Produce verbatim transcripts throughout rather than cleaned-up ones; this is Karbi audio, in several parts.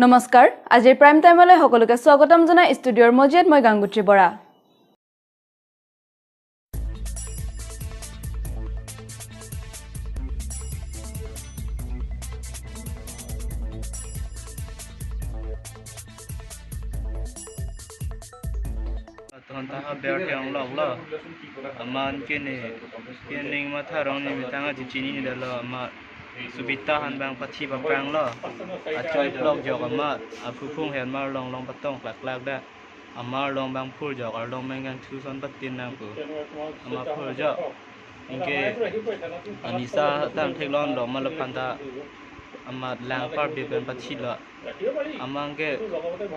নমস্কাৰ, আজিৰ প্ৰাইম টাইমলৈ সকলোকে স্বাগতম জনাই ষ্টুডিঅ'ৰ মজিয়াত মই গাংগুটি Bora. Athon ta ha ber ke-ong lok lo. Amat ke ne, ke ning matha rong ne methang a chichinine detlo, amat Subita han bang pathi paprang lo. Achoi plok jok amat, aphuphung hen mar long long patong klak klak da. Amar long bang phur jok, arlong bang kangthu son patin nang pu. Amar phur jok. Anke anisa tang theklong lo, amat laphan ta amat lang parpe pen pathi lo. Amat anke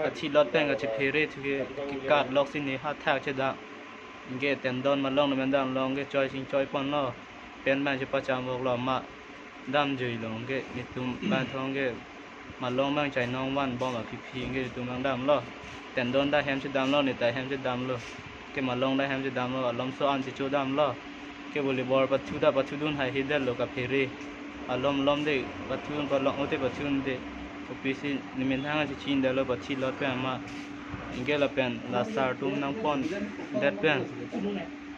pathi lot pen kachephere thu ke kekat lok si ne ha thak chedam. Anke tendon malong ne men damlo, anke choi sing choi pon lo. Pen bang chepacham vok lo, amat damjui lo, anke netum bang thong ke malong bang chainong van bom aphi phi, anke netum bang damlo. Tendon ta hem chedamlo, ne ta hem chedamlo. Ke malong ta hem chedamlo, alom so an checho damlo. Ke volleyball pathu ta pathudun hai hi detlo kaphere. Alom lom de pathudun, palong ote pathudun de. Kopisi ne methang a chichin detlo pathi lot pen amat. Anke lapen la sar atum nangpon det pen.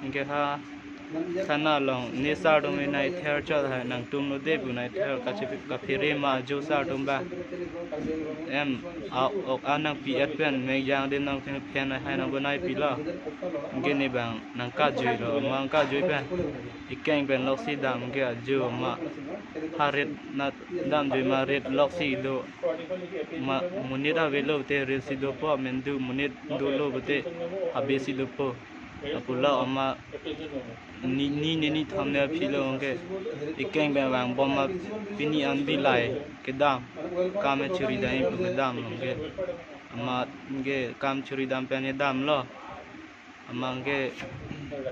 Anke ha thana along ne sar atum nai ther chot hai, nangtum lo de pu nai ther kache kaphere ma ajo sar atum ba. Em a ok a nangpi et pen mek jang de nang theng phen hai nang bonai pilo. Anke ne bang nangkajui lo, amat nangkajui pen ikeng pen lok si dam, anke ajo amat ha rit na damjui ma rit lok si do. Ma monit avelo te rit si dopo, mendu monit dolo pute habe si dopo. Apula amat ni ni ne ni thom ne aphi lo, anke ikeng pen vang bom ma pini an bilai kedam, kam churi dam pu kedam lo, anke amat anke kam churi dam pen ne damlo. Amat anke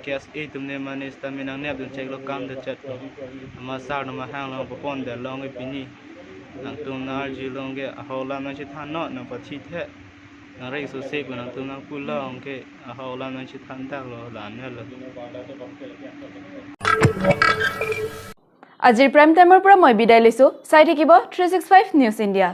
K S A atum ne mane stamina nangnep dun chek lo, kam de chet lo. Amat sar no mahang long papon detlo, anke pini nangtum nang arjulong ke ahok alam nangchethan non, nang pathi the. Nang rek so se pu nangtum nangpulo, anke ahok alam nangchethan dak lo, la-an lo. আজিৰ প্ৰাইম টাইমৰ পৰা মই বিদায় লৈছো। চাই থাকিব three six five news India.